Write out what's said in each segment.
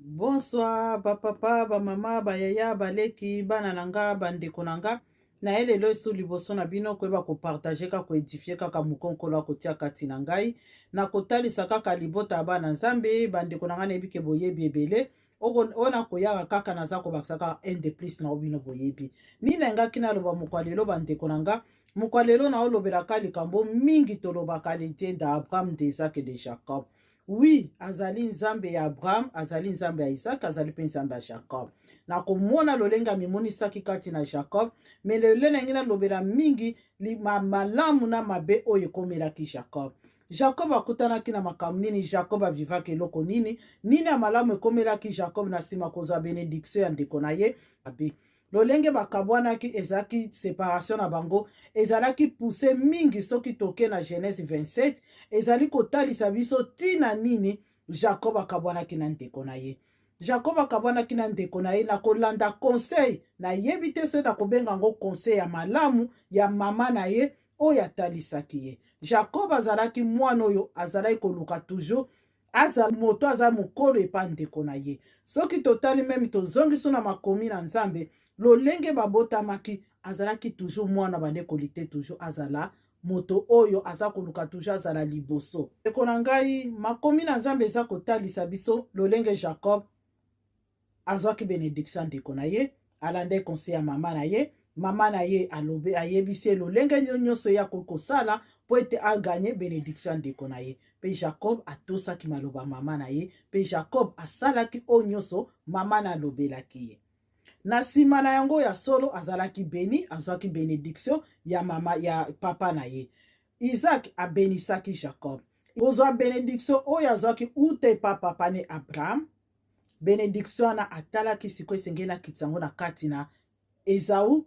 Bonsoir ba papa, ba mama, ba yaya, ba leki, bana na nga, ba ndeko na nga. Naye lelo esu liboso na bino koyeba kopartage kaka koedifie kaka moke Nkolo akotia kati na ngai na kotalisa kaka libota ya bana Nzambe. Bandeko na ngai, nayebi ke boyebi ebele oyo nakoyaka kaka naza kobakisa kaka un de plus na bino boyebi nini nayangaki naloba mokwa lelo. Bandeko na nga, mokwa lelo naolobelaka likambo mingi tolobaka le Dieu d'Abraham, d'Isaac et de Jacob. Oui, azali Nzambe ya Abraham, azali Nzambe ya Isaac, azali mpe Nzambe ya Jacob. Nakomona lolenge amimonisaki kati na Jacob, me lelo nangi nalobela mingi malamu na mabe oyo ekomelaki Jacob. Jacob akutanaki na makambo nini? Jacob avivaki eloko nini? Nini ya malamu ekomelaki Jacob na nsima kozwa benediction ya ndeko na ye? Mabe lolenge bakabwanaki, ezalaki séparation na bango ezalaki poussé mingi. Soki toke na Genèse 27, ezali kotalisa biso ntina nini Jacob akabwanaki na ndeko na ye. Jacob akabwanaki na ndeko na ye na kolanda conseil, nayebi te soki nakobenga yango conseil ya malamu, ya mama na ye oyo atalisaki ye. Jacob azalaki mwana oyo azalaki koluka toujours aza moto aza mokolo epa ndeko na ye. Soki totali même, tozongi so na makomi na Nzambe, lolenge babotamaki, azalaki toujours mwana bandekoli te, toujours azala moto oyo aza koluka toujours azala liboso. Ndeko na ngai, makomi na Nzambe eza kotalisa biso lolenge Jacob azwaki bénédiction ya ndeko na ye. Alanda conseil ya mama na ye. Mama na ye alobi, ayebisi ye lolenge nyonso ye akoki kosala mpo ete agagner bénédiction ya ndeko na ye. Mpe Jacob atosaki maloba mama na ye, mpe Jacob asalaki oyo nyonso mama na alobelaki ye. Na nsima na yango, ya solo azalaki béni, azwaki bénédiction ya mama, ya papa na ye Isaac. Abenisaki Jacob. Kozwa bénédiction oyo azwaki uta epa papa ne Abraham, bénédiction wana atalaki sikoyo esengeli akitisa yango na kati na Ezau.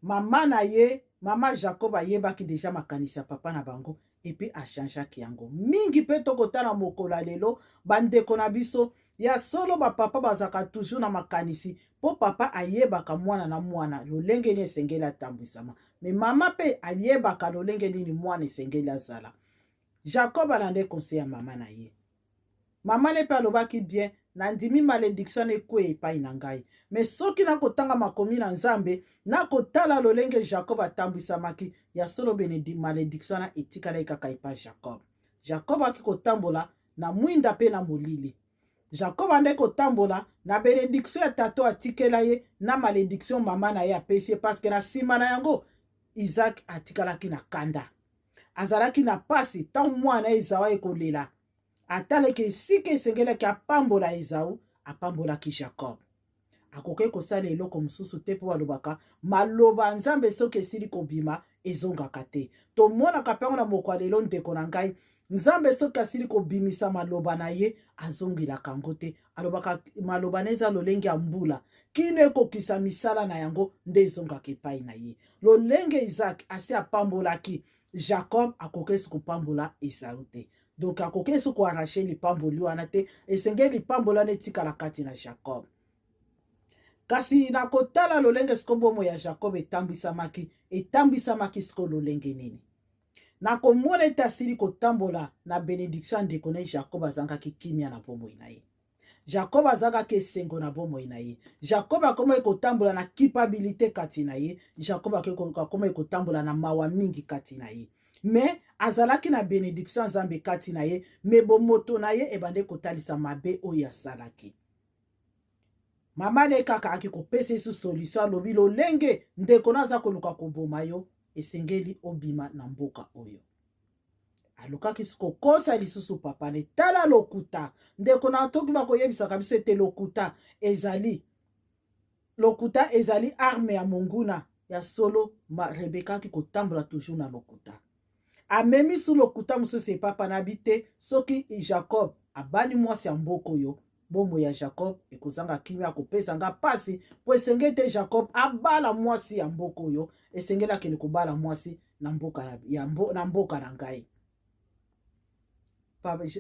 Mama na ye, mama Jacob, ayebaki déjà makanisi ya papa na bango et puis achangeaki yango mingi. Mpe tokotala mokolo ya lelo, bandeko na biso, ya solo bapapa bazalaka toujours na makanisi, mpo papa ayebaka mwana na mwana lolenge nini esengeli atambwisama, mais mama mpe ayebaka lolenge nini mwana esengeli azala. Jacob alanda conseil ya mama na ye. Mama ne mpe alobaki bien: nandimi malédiction ekweya epai na ngai. Mais soki nakotanga makomi na Nzambe, nakotala lolenge Jacob atambwisamaki, ya solo malédiction wana etikalaki kaka epai Jacob. Jacob aki kotambola na mwinda mpe na molili. Jacob andaki kotambola na bénédiction ya tato atikela ye na malédiction mama na ye apesi ye, parce que na nsima na yango Isaac atikalaki na kanda, azalaki na pasi. Ntango mwana Ezau ayekolela, atalaki esika esengelaki apambola Ezau, apambolaki Jacob. Akoki kosala eloko mosusu te, mpo balobaka maloba Nzambe soki esili kobima ezongaka te. Tomonaka mpe yango na moko ya lelo. Ndeko na ngai, Nzambe soki asili kobimisa maloba na ye, azongelaka yango te. Alobaka maloba na eza lolenge ya mbula, kino ekokisa misala na yango nde ezongaka epai na ye. Lolenge Isaac asi apambolaki Jacob, akoki esi kopambola Esau te. Donc akoki esi koarracher lipamboli wana te. Esengeli lipamboli wana etikala kati na Jacob. Kasi na kotala lolenge siko bomoi ya Jacob etambwisamaki, etambwisamaki siko lolenge nini, na komona ete asili kotambola na bénédiction ya ndeko na ye, Jacob azangaki kimia na bomoi na ye. Jacob azalaki esengo na bomoi na ye. Jacob akomaki kotambola na culpabilité kati na ye. Jacob akomaki kotambola na mawa mingi kati na ye. Mais azalaki na bénédiction ya Nzambe kati na ye, mais bomoto na ye ebandi kotalisa mabe oyo asalaki. Mama ne kaka aki kopesa ye solution. Alobi lolenge ndeko na aza koluka koboma yo, esengeli obima na mboka oyo. Alukaki kokosa lisusu papa ne. Tala lokuta, ndeko na toki bakoyebisaka biso ete lokuta ezali, lokuta ezali arme ya monguna. Ya solo, Rebeka aki kotambola toujours na lokuta. Amemi su lokuta mosusu epapa na bi te: soki Jacob abali mwasi ya mboka oyo, bomoi ya Jacob ekozanga kimia, akopesa nga mpasi, mpo esengeli te Jacob abala mwasi ya mboka oyo, esengeli akende kobala mwasi na mboka, ya mbo, na mboka na ngai.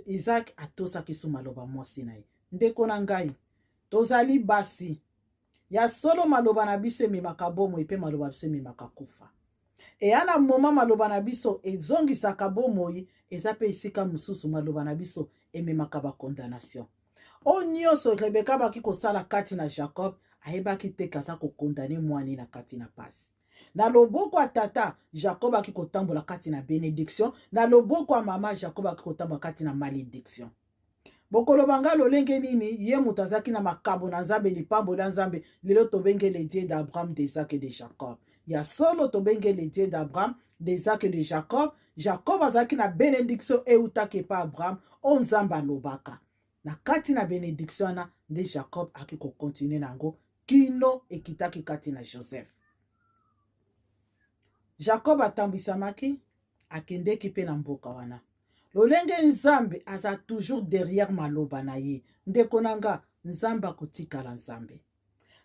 Isaac atosaki so maloba mwasi na ye. Ndeko na ngai, tozali basi, ya solo maloba na biso ememaka bomoi mpe maloba biso ememaka kufa. Eya na moma maloba na biso ezongisaka bomoi, eza mpe esika mosusu maloba na biso ememaka bacondamnation. Oyo nyonso Rebeka abaki kosala kati na Jacob, ayebaki te ke aza kokondane mwana na kati na pasi. Na loboko ya tata, Jacob aki kotambola kati na benediction. Na loboko ya mama, Jacob aki kotambola kati na malédiction. Bokoloba nga lolenge nini ye moto azalaki na makabo na Nzambe, lipamboli ya Nzambe? Lelo tobenge le Dieu d'Abraham, d'Isaac et de Jacob. Ya solo, tobenge le Dieu d'Abraham, d'Isaac et de Jacob. Jacob azalaki na bénédiction eutaki epa Abraham, oyo Nzambe alobaka. Na kati na bénédiction wana nde Jacob aki kocontinuer na yango kino ekitaki kati na Joseph. Jacob atambwisamaki, akendeki mpe na mboka wana. Lolenge Nzambe aza toujours derrière maloba na ye. Ndeko na nga, Nzambe akotikala Nzambe.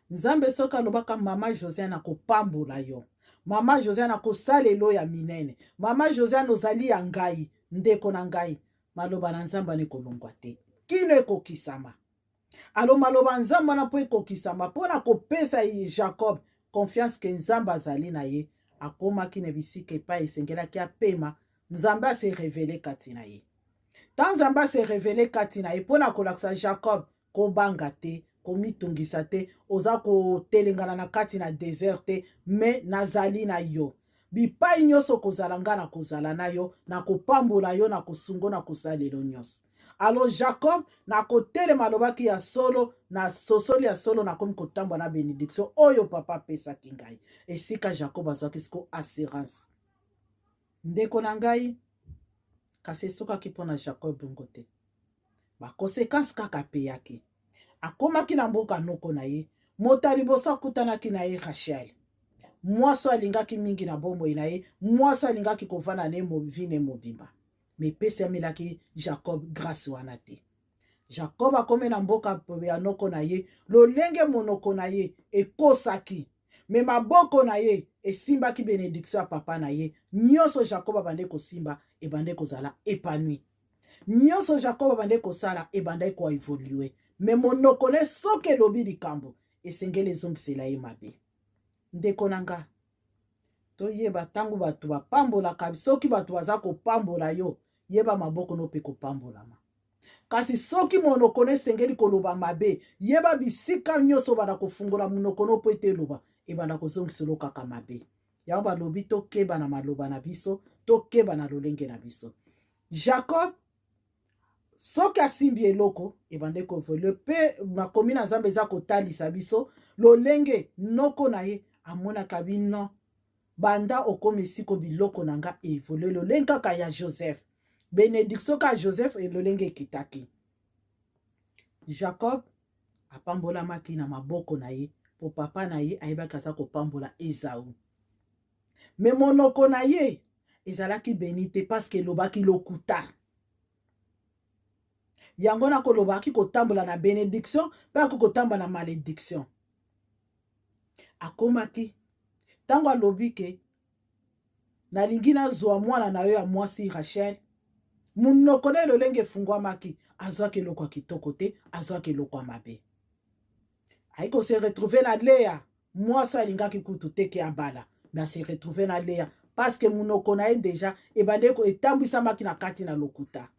Nzambe soki alobaka: "Mama Josiane, akopambola yo. Mama Josiane, akosalela ya minene. Mama Josiane, ozali ya ngai." Ndeko na ngai, maloba na Nzambe wana ekolongwa te kino ekokisama. Alo maloba Nzambe wana mpo ekokisama, mpona kopesa Jacob confiance ke Nzambe azali na ye, akomaki na bisika epai esengelaki apema. Nzambe ase révéler kati na ye. Ntango Nzambe ase révéler kati na ye mpona kolakisa Jacob: kobanga te, komitungisa te, oza kotelengana na kati na désert te, me nazali na yo. Bipai nyonso kozala, nga na kozala na yo, nakopambola yo, na kosungo, na kosalelo nyonso. Alors Jacob na kotelema alobaki: "Ya solo, na sosoli, ya solo nakomi kotambola na bénédiction oyo papa apesaki ngai." Esika Jacob azwaki siko assurance, ndeko na ngai. Kasi esukaki mpo na Jacob bongo te. Baconséquences kaka apeyaki. Akomaki na mboka noko na ye. Moto ya liboso akutanaki na ye, Rachel, mwasi alingaki mingi na bomoi na ye, mwasi alingaki kovanda na ye vie na ye mobimba. Me epesamelaki Jacob grâce wana te. Jacob akomi na mboka ya noko na ye. Lolenge monoko na ye ekosaki, me maboko na ye esimbaki bénédiction ya papa na ye. Nyonso Jacob abande kosimba ebande kozala épanoui. Nyonso Jacob abande kosala ebandaki koévoluer. Me monoko ne, soki elobi likambo, esengeli ezongisela ye mabe. Ndeko na nga, toyeba ntango bato bapambolaka. Soki bato baza kopambola yo, yeba maboko no mpe kopambolama. Kasi soki monoko no esengeli koloba mabe, yeba bisika nyonso banda kofungola monoko no mpo ete eloba, ebanda kozongiselo kaka mabe. Yango balobi tokeba na maloba na biso, tokeba na lolenge na biso. Jacob soki asimbi eloko, ebande koévoluer. Mpe makomi na Nzambe eza kotalisa biso lolenge noko na ye amonaka bino: "Banda okomi esiko, biloko na nga évoluer." Lolenge kaka ya Joseph, bénédiction kaka Joseph, lolenge ekitaki. Jacob apambolamaki na maboko na ye, mpo papa na ye ayebaki aza kopambola Ezau. Me monoko na ye ezalaki béni te, parce que elobaki lokuta. Yango na kolobaki kotambola na bénédiction mpe akoki kotambola na malédiction. Akomaki ntango alobi ke: "Nalingi nazwa mwana na yo ya mwasi Rachel." Monoko na ye lolenge efungwamaki, azwaki eloko ya kitoko te, azwaki eloko ya mabe. Ayi kose retrouver na Lea, mwasi alingaki kutu te ke abala, me ase retrouver na Lea, parce que monoko na ye déjà ebandeki etambwisamaki na kati na lokuta.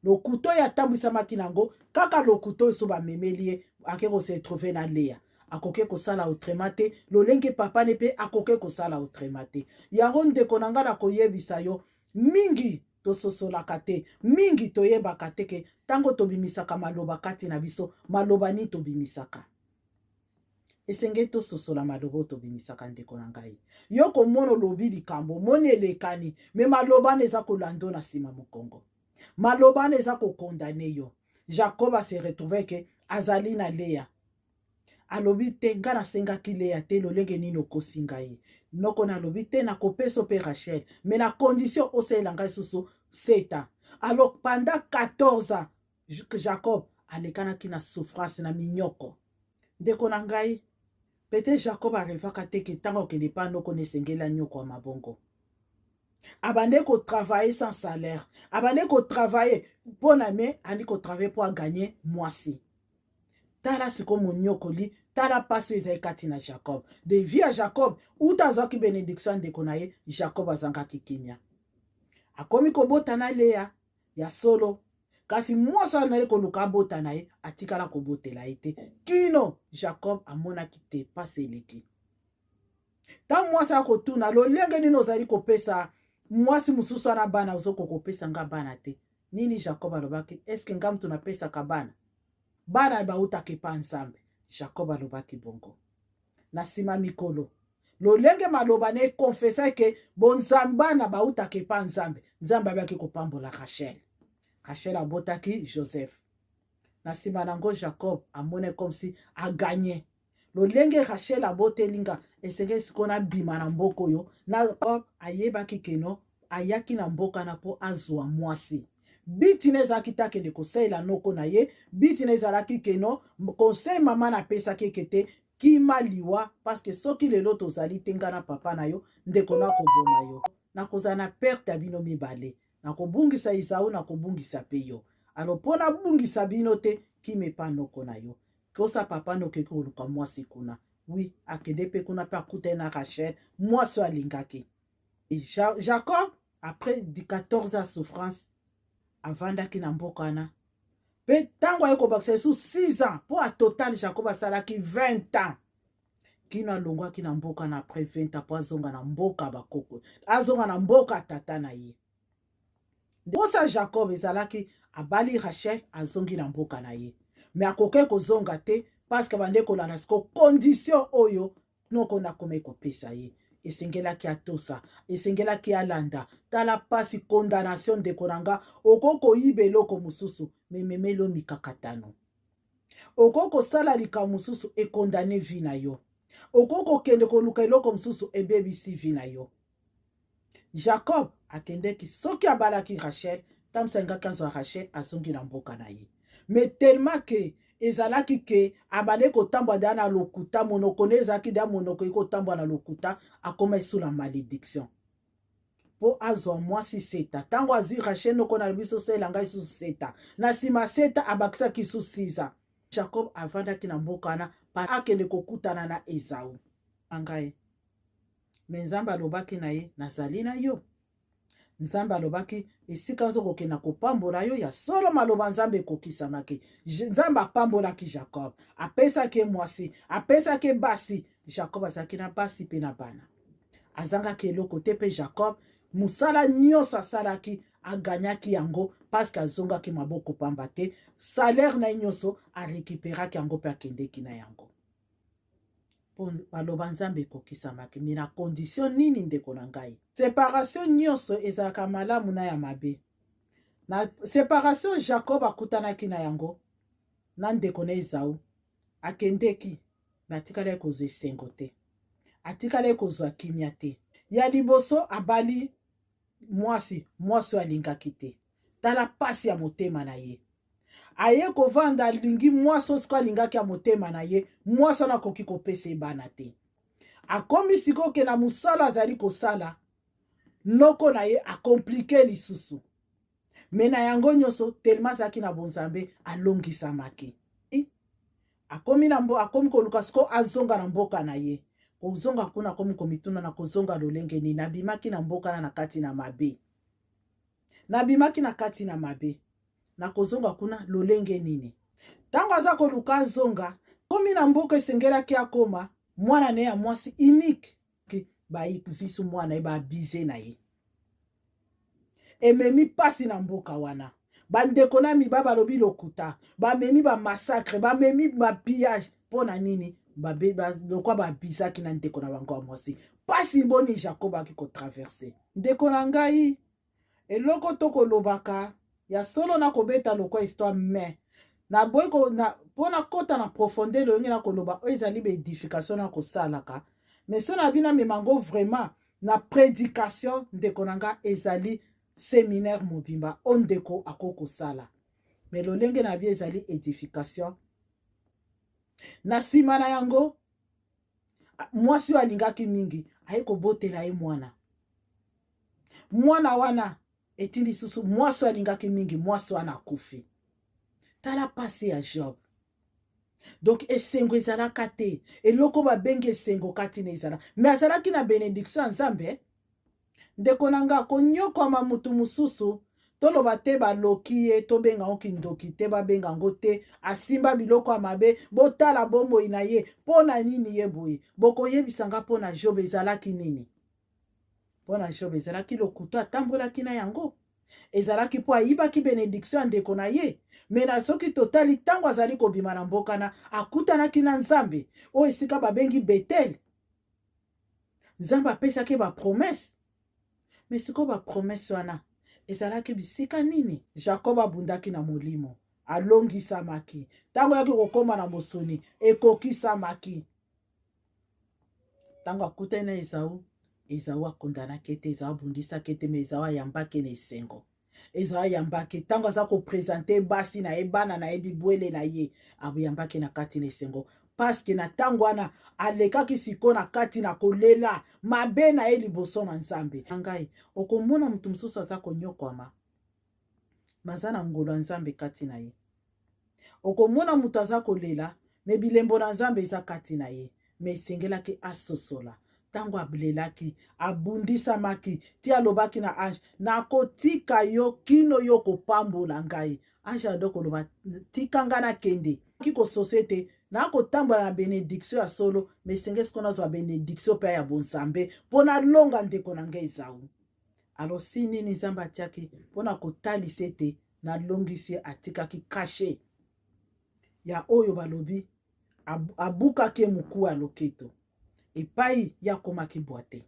Lokuta oyo atambwisamaki nango, kaka lokuta oyo so bamemeli ye, ake kose retrouver na Lea. Akoki kosala autrement te, lolenge papa ne mpe akoki kosala autrement te. Yango, ndeko na ngai, na koyebisa yo, mingi tososolaka te, mingi toyebaka te ke ntango tobimisaka maloba kati na biso, maloba nini tobimisaka. Esengeli tososola maloba oyo tobimisaka. Ndeko na ngai, yo komona olobi likambo, omoni elekani, me maloba wana eza kolanda na nsima mokongo, maloba wana eza kocondamner yo. Jacob ase retrouve ke azali na Lea. Alobi: "Te, ngai nasengaki Lea te. Lolenge nini okosi ngai?" Noko nalobi: "Te, nakopesa mpe Rachel, mais na condition osalela ngai susu 7 ans." Alors pendant 14 ans, Jacob alekanaki na souffrance, na minyoko. Ndeko na ngai, peut-être Jacob arêvaka te ke ntango akende mpa noko na esengeli anyoko ya mabongo. Abande kotravailler sans salaire, abande kotravailler mpo na me andi kotravailler mpo agagner mwasi. Tala sikoyo monyokoli, tala mpasi ezali kati na Jacob. De vie ya Jacob, uta azwaki bénédiction ya ndeko na ye, Jacob azangaki kimia. Akomi kobota na Lea. Ya solo, Kasi mwasi wana naye koluka abota na ye, atikala kobotela ye te, kino Jacob amonaki te pasi eleki. Ntango mwasi akotuna lolenge nini ozali kopesa mwasi mosusu wana bana, ozokoka kopesa nga bana te. Nini Jacob alobaki? Eske nga mutu napesaka bana? Bana bautaka epa Nzambe. Jacob alobaki bongo. Na nsima mikolo, lolenge maloba na ekonfesa ke bonzambe, bana bautaka epa Nzambe, Nzambe abaki kopambola Rachel. Rachel abotaki Joseph. Na nsima nango Jacob amoni comme si aganye. Lolenge Rachel aboteli nga, esengeli sikoyo nabima na mboka oyo. Na ayebaki keno ayaki na mboka na mpo azwa mwasi. Biti na ezalaki te akende kosalela noko na ye. Biti na ezalaki keno conseil mama napesaki eke te kima liwa, parce que soki lelo tozali te, nga na papa na yo, ndeko nakoboma yo, nakozala na perte ya bino mibale, nakobungisa Izau, nakobungisa mpe yo. Alors mpo nabungisa bino te, kima epa noko na yo, kosa papa nokeki koluka mwasi kuna. Oui, akende mpe kuna mpe akutani na Rachel, mwasi oyo alingaki. Jacob, après 14 ans souffrance, avandaki na mboka wana, mpe ntango aye kobakisa lisusu 6 ans mpo a total Jacob asalaki 20 ans kino alongwaki na mboka na après 20 ans mpo azonga na mboka bakoko, azonga na mboka tata na ye. Mposa Jacob ezalaki abali Rachel, azongi na mboka na ye, mais akoki kozonga te parce que bande kolanda siko condition oyo noko nakoma ekopesa ye. Esengelaki atosa, esengelaki alanda. Tala mpasi, condamnation. Ndeko na nga, okoki koyiba eloko mosusu, mais memeli yo mikakatano. Okoki kosala likambo mosusu, econdamner vie na yo. Okoki kokende koluka eloko mosusu, ebebisi vie na yo. Jacob akendeki, soki abalaki Rachel, ntango alingaki azwa Rachel, azongi na mboka na ye, mais tellement que ezalaki ke abandaki kotambola deya na lokuta, monoko ne ezalaki deya monoko ekotambola na lokuta, akoma esu na malédiction mpo azwa mwasi seta. Ntango azwi Rachel, noko na biso, osalela ngai lisusu seta. Na nsima seta abakisaki lisusu siza. Jacob avandaki na mboka wana, akende kokutana na Ezau ngai. Mais Nzambe alobaki na ye: "Nazali na yo." Nzambe alobaki: "Esika tokokenda, kopambola yo." Ya solo, maloba Nzambe ekokisamaki. Nzambe apambolaki Jacob, apesaki ye mwasi, apesaki ye basi. Jacob azalaki na basi mpe na bana, azangaki eloko te. Mpe Jacob, mosala nyonso asalaki, aganyaki yango, parce que azongaki maboko pamba te. Salaire na ye nyonso arécupéraki yango mpe akendeki na yango, mpo baloba Nzambe ekokisamaki. Mais na condition nini, ndeko na ngai? Séparation nyonso ezalaka malamu na ya mabe. Na séparation Jacob akutanaki na yango na ndeko na Ezau, akendeki, mais atikalaki kozwa esengo te, atikalaki kozwa kimia te. Ya liboso, abali mwasi, mwasi oyo alingaki te. Tala pasi ya motema na ye. Aye kovanda, alingi mwasi oyo sikoyo alingaki ya motema na ye. Mwasi wana akoki kopesa ye bana te. Akomi sikoyo ke na mosala azali kosala, noko na ye acompliquer lisusu. Mais na yango nyonso, tellement azalaki na bonzambe, alongisamaki. Akomi na mbo, akomi koluka sikoyo azonga na mboka na ye. Kozonga kuna, akomi komituna: na kozonga lolenge nini? Nabimaki na mboka na kati na mabe, nabimaki na kati na mabe, nakozonga kuna lolenge nini? Ntango aza koluka azonga, komi na mboka esengelaki akoma, mwana na ye ya mwasi unique, bazwi mwana ye, baabuser na ye. Ememi mpasi na mboka wana. Bandeko na miba balobi lokuta, bamemi bamassacre, bamemi bapillage. Mpo na nini? Lokwa babisaki na ndeko na bango ya mwasi. Mpasi boni Jacob aki kotraverser, ndeko na ngai! Eloko tokolobaka ya solo, nakobeta lokwa histoire, mais naboyi mpo nakɔta na profondeur. Lolenge nakoloba oyo ezali baédification nakosalaka, mais so na bino amema yango vraiment na prédication, ndeko na nga, ezali séminaire mobimba oyo ndeko akoki kosala. Mais lolenge na bio ezali édification. Na nsima na yango, mwasi oyo alingaki mingi aye kobotela ye mwana. Mwana wana etindi lisusu mwasi oyo alingaki mingi, mwasi wana akufi. Tala pasi ya Job. Donc esengo ezalaka te, eloko babengi esengo kati na ezala, mais azalaki na bénédiction ya Nzambe. Ndeko na nga, konyokwama motu mosusu. Toloba te baloki ye, tobenga yango kindoki te, babenga yango te asimba biloko ya mabe. Botala bomoi na ye, mpo na nini ye boye? Bokoyebisa nga, mpo na Job ezalaki nini? Mpo na Job ezalaki lokuta atambolaki na yango, ezalaki mpo ayibaki bénédiction ya ndeko na ye. Me na soki totali, ntango azali kobima na mboka na akutanaki na Nzambe, oyo esika babengi Betel, Nzambe apesaki bapromesses. Me sikoyo bapromesses wana ezalaki bisika nini? Jacob abundaki na molimo, alongisamaki. Ntango ayaki kokóma na mosuni, ekokisamaki. Ntango akutani na Ezau, Ezau akondanaki ete Ezau abundisaki ete, me Ezau ayambaki na esengo. Ezau ayambaki ntango aza koprésenter basi na ye, bana na ye, bibwele na ye, ayambaki na kati na esengo, parce que na ntango wana alekaki sikoyo na kati na kolela mabe na ye liboso na Nzambe. Ngai okomona moto mosusu aza konyokwama, maza na ngolo ya Nzambe kati na ye. Okomona moto aza kolela, me bilembo na Nzambe eza kati na ye. Me esengelaki asosola ntango alelaki, abundisamaki ti alobaki na ange: "Nakotika yo kino yo kopambola ngai." Ange ado koloba: "Tika ngai nakende." Ki kososo ete nakotambola na bénédiction ya solo, me esenge siko nazwa bénédiction mpe ya bonzambe mpo nalonga ndeko na ngai Ezau. Alors si nini Nzambe atiaki mpona kotalisa ete nalongisi? Atikaki cachet ya oyo balobi abukaki ye mokuwa ya loketo epai ye akomaki bwa te.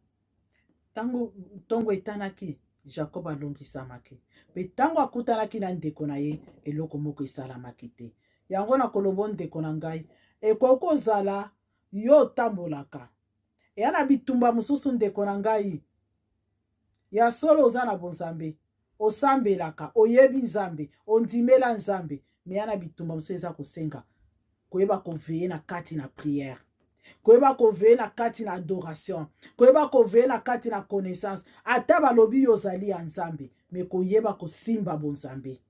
Ntango ntongo etanaki, Jacob alongisamaki, mpe ntango akutanaki na ndeko na ye, eloko moko esalamaki te. Yango na koloba, ndeko na ngai, ekoki kozala yo otambolaka eya na bitumba mosusu. Ndeko na ngai, ya solo oza na bonzambe, osambelaka, oyebi Nzambe, ondimela Nzambe, me ya na bitumba mosusu eza kosenga koyeba koveiller na kati na prière, koyeba koveiller na kati na adoration, koyeba koveiller na kati na connaissance. Ata balobi yo ozali ya Nzambe, me koyeba kosimba bonzambe,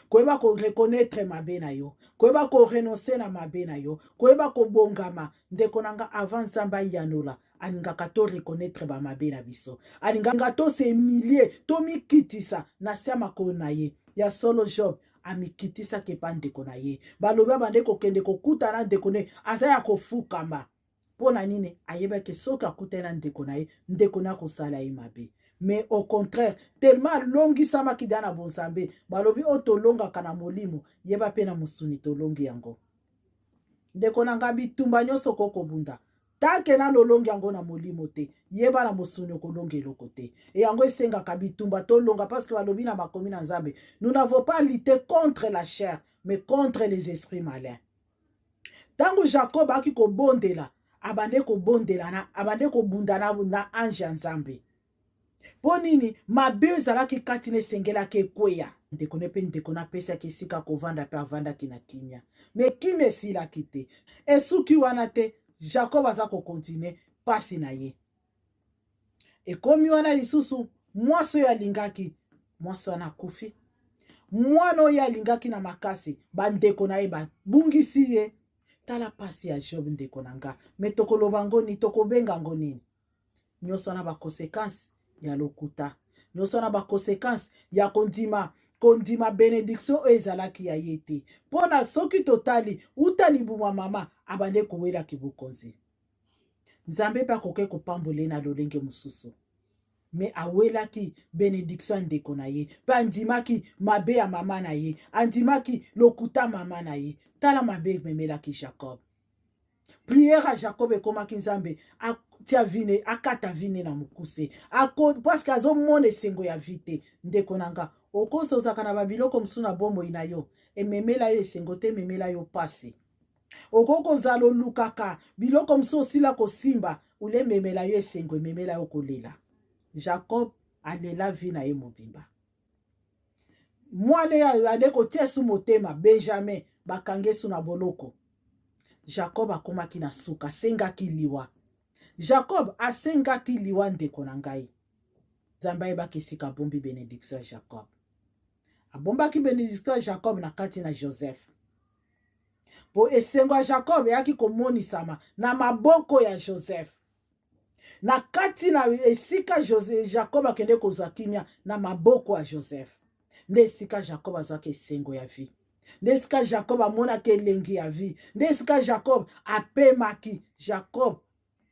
koyeba koreconnaître mabe na yo, koyeba korenoncer na mabe na yo, koyeba kobongama. Ndeko na nga, avant Nzambe ayanola, alingaka to reconnaître bamabe na biso, alingaka tos'humilier, tomikitisa na se ya makolo na ye. Ya solo, Job amikitisaki epa ndeko na ye. Balobi abande kokende kokutana ndeko na ye, aza ya kofukama. Mpo na nini? Ayebaki soki akutani na ndeko na ye, ndeko na akosala ye mabe. Mais au contraire, tellement alongisamaki da na bonzambe. Balobi oyo tolongaka na molimo, yeba mpe na mosuni tolongi yango. Ndeko na ngai, bitumba nyonso okokobunda, tant que nano olongi yango na molimo te, yeba na mosuni okolonga eloko te. E yango esengaka bitumba tolonga, parce que balobi na makomi na Nzambe: "Nous n'avons pas lutté contre la chair, mais contre les esprits malins." Ntango Jacob aki kobondela, abande kobondela na abande kobunda na ange ya Nzambe. Mpo nini? Mabe ezalaki kati na esengelaki ekweya. Ndeko ne mpe ndeko napesaki esika kovanda, mpe avandaki na kimia, me kimia esilaki te. Esuki wana te, Jacob aza kocontinuer mpasi na ye. Ekomi wana lisusu, mwasi oyo alingaki, mwasi wana akufi. Mwana oyo alingaki na makasi, bandeko na ye babungisi ye. Tala mpasi ya Job, ndeko na nga. Me tokoloba ngo nini? Tokobenga ngo nini? Nyonso wana baconséquences ya lokuta, nyonso wana baconséquences ya kondima bénédiction oyo ezalaki ya ye te. Mpo na soki totali, uta libuma mama abande kowelaki bokonzi. Nzambe mpe akoki kopambola ye na lolenge mosusu, me awelaki bénédiction ya ndeko na ye, mpe andimaki mabe ya mama na ye, andimaki lokuta mama na ye. Tala mabe ememelaki Jacob. Prière ya Jacob ekomaki Nzambe atia vie ne, akata vie ne na mokuse, parce que azomona esengo ya vie te. Ndeko na nga, okosi ozalaka na babiloko mosusu na bomoi na yo, ememela yo esengo te, ememela yo pasi. Okoki kozala olukaka biloko mosusu, osila kosimba, ule ememela yo esengo, ememela yo kolela. Jacob alela vie na ye mobimba. Mwana ye ade kotia su motema, Benjamin, bakangi su na boloko. Jacob akomaki na suka, asengaki liwa. Jacob asengaki liwa. Ndeko na ngai, Nzambe ayebaki esika abombi bénédiction ya Jacob. Abombaki bénédiction ya Jacob na kati na Joseph, mpo esengo ya Jacob eyaki komonisama na maboko ya Joseph. Na kati na esika Jacob akende kozwa kimia na maboko ya Joseph. Nde esika Jacob azwaki esengo ya vie, nde esika Jacob amonaki elengi ya vie, nde esika Jacob apemaki. Jacob,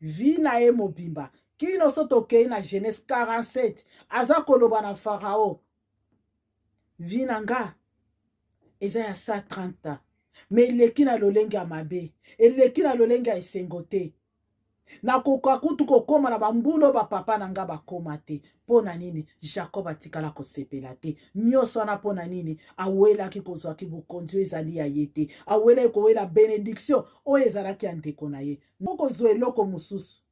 vie na ye mobimba, kino so tokei na Genèse 47, aza koloba na Farao: "Vie na nga eza ya 130 ans, mais eleki na lolenge ya mabe, eleki na lolenge ya esengo te. Nakoka kutu kokóma na bambula oyo bapapa na nga bakóma te." Mpo na nini Jacob atikala kosepela te? Nyonso wana mpo na nini? Awelaki kozwaki bokonzi oyo ezali ya ye te. Awelaki kowela bénédiction oyo ezalaki ya ndeko na ye. Okozwa eloko mosusu,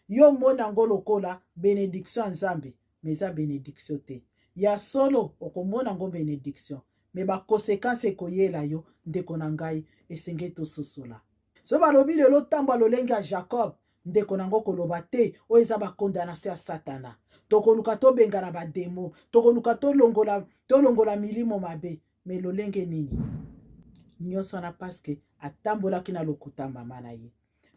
yo mona yango lokola bénédiction ya Nzambe, mais eza bénédiction te ya solo. Okomona yango bénédiction, mais baconséquence ekoyela yo. Ndeko na ngai, esengeli tososola. So balobi lelo ntambo ya lolenge ya Jacob, ndeko nango, koloba te oyo eza bacondamnation ya Satana. Tokoluka tobengana badémons, tokoluka tolongola milimo mabe, mais lolenge nini? Nyonso wana parce que atambolaki na lokuta mama na ye.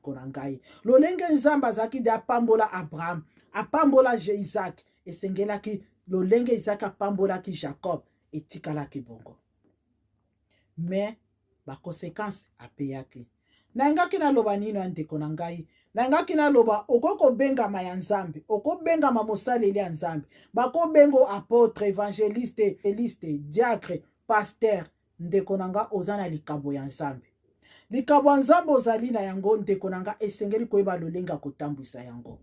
Na ngai, lolenge Nzambe azalaki de apambola Abraham, apambola Isaac, esengelaki lolenge Isaac apambolaki Jacob etikalaki bongo, mais baconséquence apeyaki. Nayangaki naloba nini ya ndeko na ngai? Nayangaki naloba, okoki kobengama ya Nzambe, okobengama mosaleli ya Nzambe, bakobenga apôtre, évangéliste, eliste, diacre, pasteur. Ndeko na nga, oza na likabo ya Nzambe. Likabo ya Nzambe ozali na yango, ndeko na nga, esengeli koyeba lolenge ya kotambwisa yango.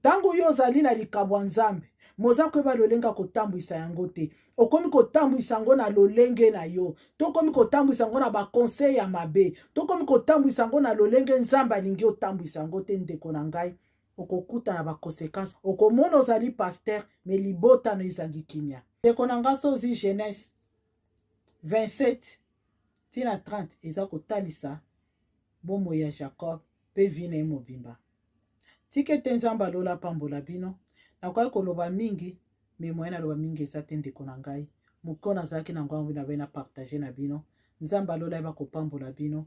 Ntango yo ozali na likabo ya Nzambe, moza koyeba lolenge ya kotambwisa yango te, okomi kotambwisa yango na lolenge na yo, tokomi kotambwisa yango na baconseil ya mabe, tokomi kotambwisa yango na lolenge Nzambe alingi otambwisa yango te, ndeko na ngai, okokuta na baconséquence. Okomona ozali pasteur, mais libota na ezangi kimia. Ndeko na ngai, so ozwi Genèse 27 ntina 30, eza kotalisa bomoi ya Jacob mpe vie na ye mobimba. Tika ete Nzambe alola apambola bino. Nakoki koloba mingi, mais moyen naloba mingi eza te. Ndeko na ngai, moko nazalaki na ngongo na na partage na bino. Nzambe alola yeba kopambola bino.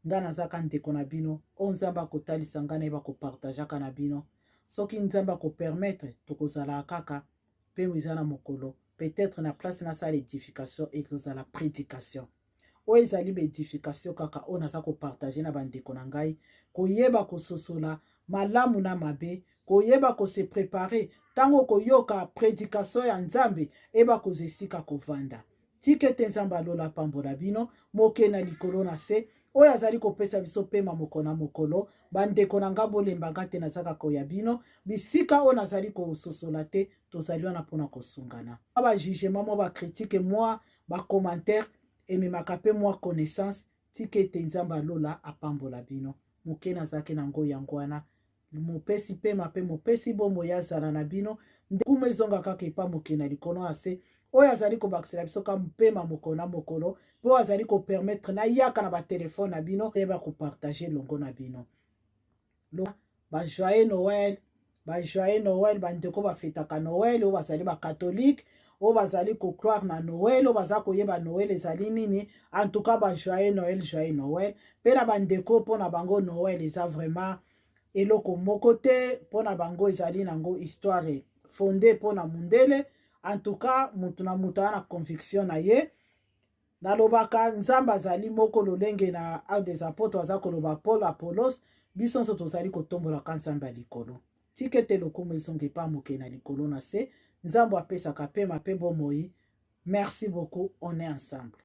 Ngai nazalaka ndeko na bino oyo Nzambe akotalisa ngai, nayeba kopartageaka na bino. Soki Nzambe akopermettre, tokozala kaka mpe eza na mokolo, peut-être na place nasala édification, ekozala prédication. Oyo ezali baédification kaka oyo naza kopartage na bandeko na ngai, koyeba kososola malamu na mabe, koyeba kose préparer ntango koyoka prédication ya Nzambe, eyeba kozwa esika kovanda. Tika ete Nzambe alola apambola bino moke na likolo na se, oyo azali kopesa biso pema mokolo na mokolo. Bandeko na nga, bolembanga te, nazaka koya bino bisika oyo nazali kososola te. Tozali wana mpona kosungana. Bajugement, mwa bacritique, mwa bacommentaire ememaka mpe mwa connaissance. Tika ete Nzambe alola apambola bino. Moke nazalaki nango yango wana. Mopesi pema mpe mopesi bomoi azala na bino. Kuma ezonga kaka epa mokili na likolo ya se, oyo azali kobakisela biso ka mpema mokolo na mokolo, mpo azali kopermettre nayaka na batelefone na bino, yeba kopartage elongo na bino. Bajoyeux Noël, bajoyeux Noël, bandeko bafetaka Noël, oyo bazali bacatholique, oyo bazali kocroire na Noël, oyo baza koyeba Noël ezali nini. En tout cas, bajoyeux Noël, joyeux Noël mpe na bandeko. Mpo na bango Noël eza vraiment eloko moko te. Mpo na bango ezali nango histoire fondé mpo na mundele. En tout cas, mutu na mutu aza na conviction na ye. Nalobaka, Nzambe azali moko. Lolenge na Acte des Apôtres aza koloba Paul, Apolos, biso nyonso tozali kotombolaka Nzambe ya likolo. Tika ete lokumu ezonga epa moke na likolo na se, Nzambe apesaka pema mpe bomoi. Merci beaucoup, on est ensemble.